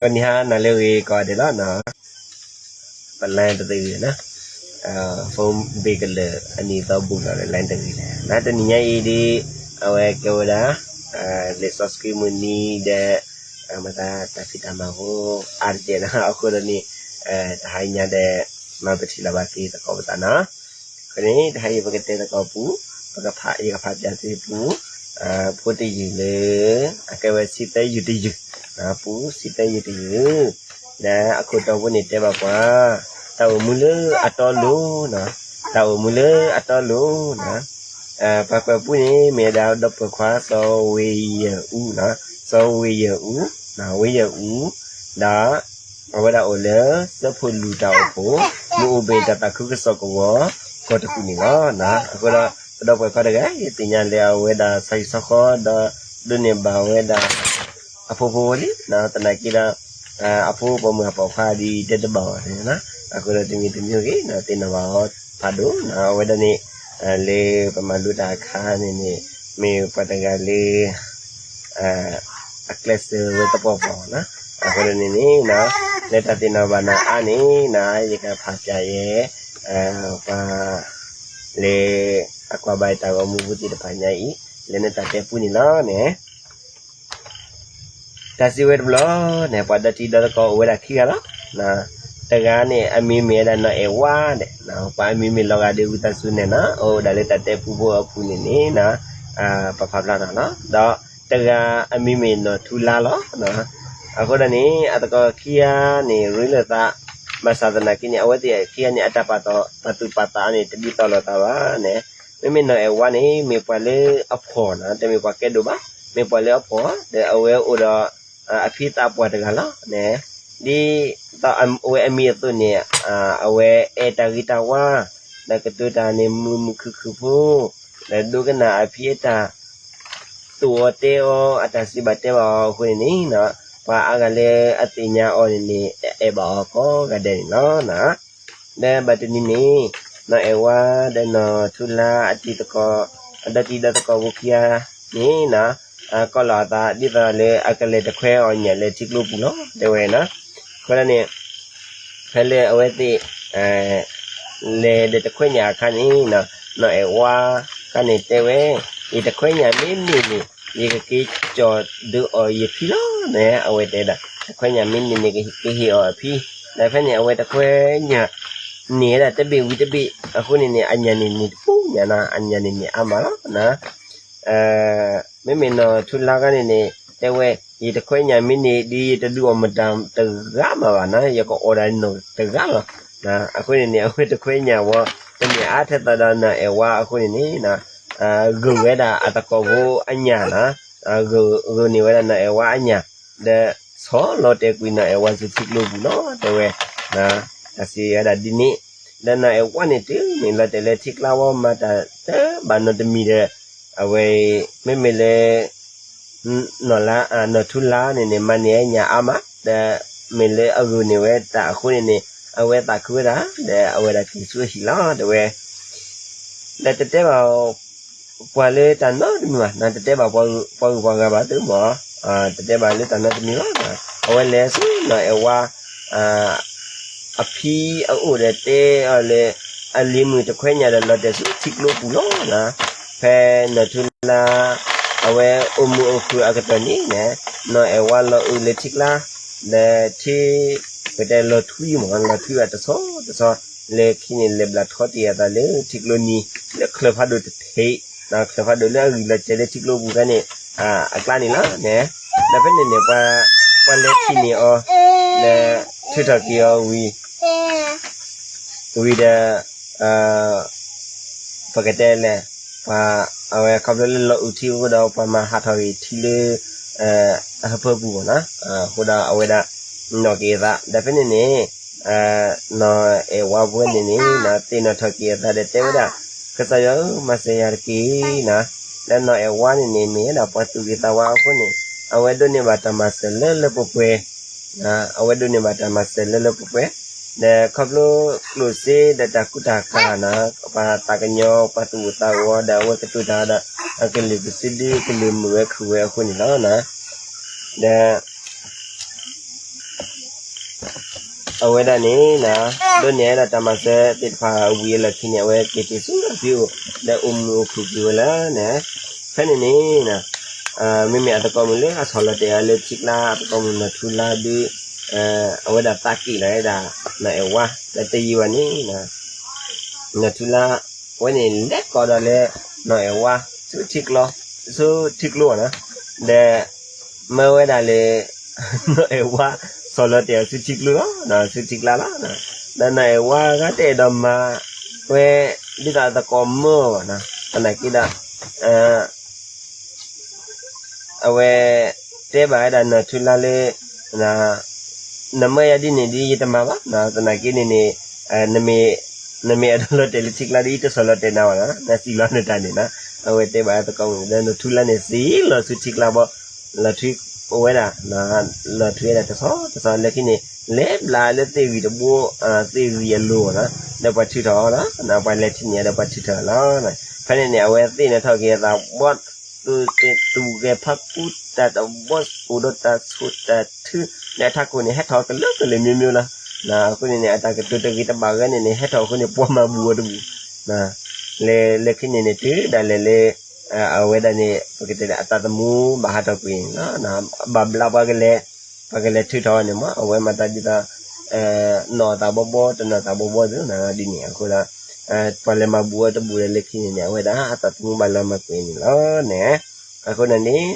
ကနံၤဟါနၤလၢအဂ့ၤကိးဂၤဒဲးလီၤနီၤ, ပ line တသ့ဂ့ၤနီၤ, phone ဘ့ၣ်ကလၢာ်အနံၤသီဘူးလီၤဒီး line တဂ့ၤလဲၣ်. နတနံၤညါအံၤဒ် အဝဲကဲဝဲဒၣ် လံာ်စီဆှံမုၢ်နံၤဒီး မ့ၢ်သးတၢ်ဖံးတၢ်မၤဖိအါတက့ၢ်နီၤ, အဃိဒီးန့ၣ် တဟါအံၤညါဒီး မၤပထံၣ်လီၤဘၣ်က့ၤသကိးပသးနီၤ. အဃိန့ၣ် တဟါအံၤပကတဲသကိးပူၤ ပကဖး ယကဖးပၠးသုပူၤ ဖိတယုၢ်လၢ အကဲဝဲဆံသၢယုၢ်တယုၢ်, ပူၤဆံသၢယုၢ်တယုၢ်, ဒီးအခိၣ်တီဖိန့ၣ်တဲဘၣ်ပှၤ တၢ်အိၣ်မူလၢအတီအလိၤ, တၢ်အိၣ်မူလၢအတီအလိၤနီၤ. ပှၤကွဲးပူန့ၣ် မ့ၢ်ဝဲဒၣ်ဒီပုၢ်ဝဲၢ်ခွါ စီၤဝ့ယၢၢ်အူ, စီၤဝ့ယၢၢ်အူ, ဝ့ယၢၢ်အူ, ဒီး အဝဲဒၣ်အိၣ်လၢ စၢဖှိၣ်လူၢ်တၢ်အိၣ်ဖှိၣ်, မ့ၢ်အိၣ်ဘှံးတၢ်သးခုကစီၣ်ကဝီၤ ကီၢ်တကူၣ်န့ၣ်လီၤ. အဃိဒီး ပဒီပုၢ်ဝဲၢ်ခွါတဂၤ ယသ့ၣ်ညါလၢအဝဲဒၣ်ဆီဟံၣ်ဆီဃီဒီး ဒိးန့ၢ်ဘၣ်ဝဲဒၣ် အဖိဖိဝဲလံ, သနာ်က့ဒီး အဖိပိာ်မုၣ်အပိာ်ခွါဒ်တဲတဘၣ်အီၤ, အဃိဒီးတမံၤတမံၤဂ့ၤ သ့ၣ်နီၣ်ဘၣ်အီၤဖးဒိၣ်နီၤ. အဝဲဒၣ်န့ၣ် လၢပမၤလိတၢ်အခါန့ၣ်န့ၣ် မ့ၢ်ပှၤတဂၤလၢ အကျဲးစၢးဝဲသပှၢ်ပှၢ်နီၤ. အဃိဒီးန့ၣ်န့ၣ် လၢတၢ်သ့ၣ်နီၣ်ဘၣ်နၤအါန့ၣ်နီၤ ယကဖးပၠးယဲ ပှၤ လၢအကွၢ်ဘၣ်တၢ်ဂီၤမူဖိသ့ၣ်တဖၣ်ညါအံၤ လၢနတၢ်တဲပူန့ၣ်လီၤန့ၣ်. တၢ်စံးဝဲတဘျီန့ၣ် ပှၤဒီတံၤဒီသကိးအိၣ်ဝဲဒၣ်ခံဂၤလီၤ. တဂၤန့ၣ် အမံၤမ့ၢ်ဝဲဒၣ်နီၢ်အဲၣ်ဝါဒီး ပှၤအမံၤမ့ၢ်လီၤဂာ်ဒီးဝံသးစူၤနဲၣ်နီၤ, အိၣ်ဒၣ်လၢတၢ်တဲပူဖိအပူၤန့ၣ်န့ၣ် ပဖးဖျါထီၣ်လီၤ. ဒီးတဂၤအမံၤမ့ၢ်နီၢ်ထူလါလီၤ. အဃိဒီးန့ၣ် အသကိးခံဂၤန့ၣ် ရ့လိာ်သး ဘၣ်ဆၣ်သနာ်က့န့ၣ် အဝဲသ့ၣ်ခံဂၤန့ၣ် အတၢ်ပာ်သူၣ်ပာ်သးန့ၣ် တဒ်သိးလိာ်သးဘၣ်န့ၣ်. မ့မ့ၢ်နီၢ်အဲၣ်ဝါန့ၣ် မ့ၢ်ပှၤလၢအဖှီၣ်နီၤ, တမ့ၢ်ပှၤကဲဒိၣ်ဘၣ်, မ့ၢ်ပှၤလၢအဖှီၣ် ဒီးအဝဲအိၣ်ဒီး အဖံသးပှၢ်တဂၤလီၤန့ၣ်. ဒ်သိးအဝဲအမံၤအသိးန့ၣ် အဝဲအဲၣ်တၢ်ဂ့ၤတၢ်ဝါ ဒီးကတိၤတၢ်န့ၣ်မုာ်မုာ်ခုၣ်ခုၣ်ဖိ ဒီးဒိကနၣ်အဖံအတၢ် သိၣ်အီၤတဲအီၤ အတၢ်စံးဘၣ်တဲဘၣ်အီၤအဃိန့ၣ်န့ၣ် ပှၤအါဂၤလၢအသ့ၣ်ညါအီၤန့ၣ်န့ၣ် အဲၣ်ဘၣ်အီၤကိးဂၤဒဲးန့ၣ်လီၤ. ဒီးဘၣ်တနံၤန့ၣ် နီၢ်အဲၣ်ဝါဒီးနီၢ်ထူလါအတံၤသကိး အဒီတံၤဒီသကိးဖိခံဂၤန့ၣ် ကီၢ်လီၤအသးဒ်သိးလၢအကလဲၤတခွဲအီၣ်ညၣ်လၢထံကျိပူၤလီၤ တဲဝဲနီၤ. အဃိဒ်န့ၣ် ဖဲလၢအဝဲသ့ၣ် လဲၤဒီးတခွဲညၣ်အခါန့ၣ် နီၢ်အဲၣ်ဝါခါန့ၣ်တဲဝဲ ယတခွဲညၣ်မ့ၢ်န့ၢ်န့ၣ် ယကက့ၤကၠီၣ်ဒုးအီၣ်ယဖံလီၤန့ၣ် အဝဲတဲဒၣ် တခွဲညၣ်မ့ၢ်န့ၢ်န့ၣ် ကဟ့ၣ်အီၣ်အဖံ. ဒီးဖဲန့ၣ် အဝဲတခွဲညၣ် န့ၢ်ဝဲဒၣ်တဘ့ၣ်ဝံၤတဘ့ၣ် အဃိန့ၣ်န့ၣ် အညၣ်န့ၣ်န့ၢ်တပူၤညါနီၤ, အညၣ်န့ၣ်န့ၢ်အါမးလီၤ. မ့မ့ၢ်နီၢ်ထူလါခါန့ၣ်န့ၣ် တဲဝဲ ယတခွဲညၣ်မ့ၢ်န့ၢ် ဒ်ယတဒုးအီၣ်မတၤတဂၤမးဘၣ်နီၤ, ယကအီၣ်ဒၣ်နီၢ်တဂၤလီၤ. အဃိန့ၣ်န့ၣ် အဝဲတခွဲညၣ်ဝဲ တန့ၢ်အါထဲသိးဒီးနီၢ်အဲၣ်ဝါအဃိန့ၣ်န့ၣ် ဂုာ်ဝဲဒၣ်အသကိးဖိအညၣ်နီၤ, ဂုာ်န့ၢ်ဝဲဒၣ်နီၢ်အဲၣ်ဝါအညၣ် ဒီးဆီၣ်လီၤတဲာ်ကွံာ်နီၢ်အဲၣ်ဝါဆူထံကျိပူၤလီၤ တဲဝဲ. တၢ်စံးဝဲဒၣ်ဒ်န့ၣ် ဒီးနီၢ်အဲၣ်ဝါန့ၣ်တုၤမ့ၢ်လီၤတဲာ်လၢထံကျါဝဲမၤတၢ်တဘၣ်နီတမံၤဒီး အဝဲ မ့မ့ၢ်လၢ နီၢ်ထူလါန့ၣ်န့ၣ် မၤန့ၢ်ညၣ်အါမး ဒီးမ့ၢ်လၢအဂုာ်န့ၢ်ဝဲတၢ်အဃိန့ၣ်န့ၣ် အဝဲသးခုဝဲဒၣ် ဒီးအဝဲဒၣ်က့ၤဆူအဟံၣ်လီၤ တဲဝဲ. ဒီးတတဲဘၣ် ပှၤလၢတၢ်နီတမံၤဘၣ်, တတဲဘၣ်ပှၤဂုၤပှၤဂၤဘၣ်သုမီၤ, တတဲဘၣ်လၢတၢ်နီတမံၤဘၣ်. အဝဲလဲၤဆူနီၢ်အဲၣ်ဝါ အဖံအအိၣ်ဒီးတဲအီၤလၢ အလံၤမုၣ်တခွဲညၣ်ဒီးလီၤတဲာ်ဆူထံကျိပူၤလီၤ. ဖဲနီၢ်ထူလါ အဝဲအိၣ်မုာ်အိၣ်ခုၣ်အကတီၢ်န့ၣ် နီၢ်အဲၣ်ဝါလီၤအုးလၢထံကျါ ဒီးထံ ပတဲလီၤထွံမီၤ လီၤထွံဘၣ်တဆီတဆီ လၢခံန့ၣ် လဲၤဘျးထီတ့ၢ်အသးလၢထံကျိနံၤ လၢချၢၣ်ဖးဒိၣ်တထံး ချၢၣ်ဖးဒိၣ်လၢအဂံၢ်လီၤစဲးလၢထံကျိပူၤဖဲန့ၣ် အကျါန့ၣ်လီၤန့ၣ်. ဒီးဖဲန့ၣ်န့ၣ် ပှၤလဲၤထံၣ်န့ၢ်အီၤ ဒီးထုးထီၣ်က့ၤအီၤဝံၤ ဝံၤဒီး ပကတဲလဲၣ် ပှၤအဝဲခီဖျိလၢလီၤအုးထံအဃိဒီး ပှၤမၤဟးထီၣ်ဂ့ၤထံလၢ အဟၢဖၢပူၤမီၤနီၤ. အဃိဒီးအဝဲဒၣ် နီၣ်က့ၤအသး ဒီးဖဲန့ၣ်န့ၣ် နီၢ်အဲၣ်ဝါဖိန့ၣ်န့ၣ် သ့ၣ်နီၣ်ထီၣ်က့ၤအသးဒီးတဲဝဲဒၣ် ကစၢ်ယွၤဧၢ မၤစၢၤယၤတက့ၢ်နီၤ. ဒီးနီၢ်အဲၣ်ဝါန့ၣ်န့ၣ် မ့ၢ်ဝဲဒၣ်ပှၤသူၣ်ဂ့ၤသးဝါအဃိန့ၣ် အဝဲဒိးန့ၢ်ဘၣ်တၢ်မၤစၢၤလၢလၢပှဲၤပှဲၤ အဝဲဒိးန့ၢ်ဘၣ်တၢ်မၤစၢၤလၢလၢပှဲၤပှဲၤ ဒီးခီဖျိကျိၣ်စ့ဒီးတၢ်ကူတၢ်ကၤနီၤ ပှၤသးကညီၤ ပှၤသူၣ်အိၣ်သးဂီၤဒီးအဝဲကတိၤတၢ်ဒီး အကလုၢ်ကစုဒုကလုၢ်မုာ်ဝဲခုၣ်ဝဲအဃိန့ၣ်လီၤ. ဒီး အဝဲဒၣ်န့ၣ် ဒိးန့ၢ်ဝဲဒၣ်တၢ်မၤစၢၤသ့ၣ်တဖၣ်ဝံၤအလီၢ်ခံန့ၣ် အဝဲက့ၤတုၤဆူအဖံအိၣ် ဒီးအိၣ်မုာ်အိၣ်ခုၣ်က့ၤဝဲလၢန့ၣ်, ဖဲန့ၣ်န့ၣ် မ့မ့ၢ်အသကိးမုၣ်လၢအဆီၣ်လီၤတဲာ်အီၤလၢထံကျါ အသကိးမုၣ်နီၢ်ထူလါဒုး အဝဲဒၣ်သးက့ၣ်လီၤဝဲဒၣ် နီၢ်အဲၣ်ဝါ လၢတယံာ်ဘၣ်န့ၣ် နီၢ်ထူလါ အဝဲန့ၣ်လဲၤကိးဒီးလၢ နီၢ်အဲၣ်ဝါ ဆူထံကျိ ဆူထံကျိနီၤ, ဒီး မၢဝဲဒၣ်လၢ နီၢ်အဲၣ်ဝါ ဆီၣ်လီၤတဲာ်အီၤဆူထံကျိလီၤ, ဆူထံကျါလီၤ. ဒီးနီၢ်အဲၣ်ဝါဂၤတအဲၣ်ဒိးမၤဝဲ ဒ်သိးအသကိးမၢအီၤဘၣ်နီၤ, သနာ်က့ဒီး အဝဲ တဲဘၣ်ဝဲဒၣ်နီၢ်ထူလါလၢ နမၢယၤဒ်န့ၣ်ဒ်ယတမၤဘၣ်, သနာ်က့န့ၣ်န့ၣ် နမ့ၢ်အဲၣ်ဒိးလီၤတဲာ်လၢထံကျါဒီး ယတဆီၣ်လီၤတဲာ်နၤဘၣ်နီၤ, နစံးလီၤနတၢ်န့ၣ်နီၤ. အဝဲတဲဘၣ်သကိးမုၣ်ဒီးနီၢ်ထူလါန့ၣ် စံးလီၤဆူထံကျါဘီ လီၤထွံဝဲဒၣ် လီၤထွံဝဲဒၣ်တဆီတဆီလၢခံန့ၣ် လဲၤဘျးလၢသ့ၣ်ဂံၢ်တဘိ သ့ၣ်ဂံၢ်အလိၤနီၤ, ဒီးပှၤထုးထီၣ်အီၤလီၤ. ပှၤလဲၤထံၣ်န့ၢ်အီၤဒီးပှၤထုးထီၣ်အီၤလီၤ. ဖဲန့ၣ်န့ၣ် အဝဲသ့ၣ်နီၣ်ထီၣ်က့ၤအသးဘီ သူၣ်ဂဲၤဖးကူတၢ်တဘီ အိၣ်ဒီးတၢ်ဆိၣ်တၢ်ထု လၢအထးခိၣ်န့ၣ် ဟဲထီၣ်ကလုာ်ကလုာ်မ့ၢ်မ့ၢ်လီၤ. အဃိန့ၣ်န့ၣ် အတၢ်ကတိၤတဂ့ၤတဘၣ်ဂၤန့ၣ်န့ၣ် ဟဲထီၣ်အဃိန့ၣ် ပှၤမၤဘူးအီၤတဘူး လၢခံန့ၣ်န့ၣ် တုၤဒၣ်လဲာ်လၢ အဝဲဒၣ်န့ၣ် ပကတဲလၢအသးသမူဘၣ်ဟးထီၣ်ကွံာ်န့ၣ်လီၤ. ဘၣ်ဘျးပှၤကလဲၤ ပှၤကလဲၤထုးထီၣ်အီၤန့ၣ်မး အဝဲမၤသးဒ်သိး နီၣ်သးဘီဘီ တနီၣ်သးဘီဘီသ့ၣ်နီၤ ဒ်န့ၣ်အဃိဒီး ပှၤလဲၤမၤဘူးအီၤတဘူးဒီးလၢခံန့ၣ်န့ၣ် အဝဲဒၣ်အသးသမူဘၣ်လီၤမၢ်ကွံာ်န့ၣ်လီၤန့ၣ်. အဃိန့ၣ်န့ၣ်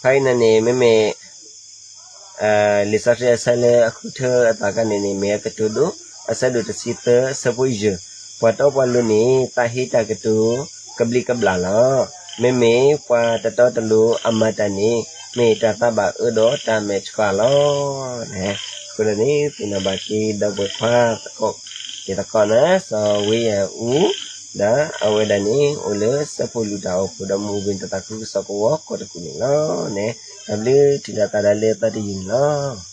ဖဲအံၤန့ၣ်န့ၣ် မ့မ့ၢ် လံာ်စီဆှံအဆၢလၢအဃုထၢအသးခါန့ၣ်န့ၣ် မ့ၢ်အကတိၤဒိ အဆၢဒိၣ်တဆံသၢ အဆၢဖိယဲၢ်, ပှၤတီပှၤလိၤန့ၣ် သးဟ့တၢ်ကတိၤကဘျံးကဘျၣ်လီၤ. မ့မ့ၢ်ပှၤတတီတလိၤအမၤတၢ်န့ၣ် မ့ၢ်တၢ်သးဘၣ်အၢဒီးတၢ်မဲာ်ဆှးလီၤ. အဃိန့ၣ် သ့ၣ်နီၣ်ဘၣ်က့ၤဒီပုၢ်ဝဲၢ်ခွါသကိး က့ၤသကိးန့ၣ် စီၤဝ့ယၢ်အူ ဒီးအဝဲဒၣ်န့ၣ် အိၣ်လၢစၢဖှိၣ်လုၢ်တၢ်အိၣ်ဖှိၣ်ဒီး မူဝ့ၢ်တၢ်သးခုကစီၣ်ကဝီၤကိးတကူၣ်န့ၣ်လီၤန့ၣ်. တၢ်ဘျုးထံၣ်လိာ်သးဒီးလၢသးတယုၢ်န့ၣ်လီၤ.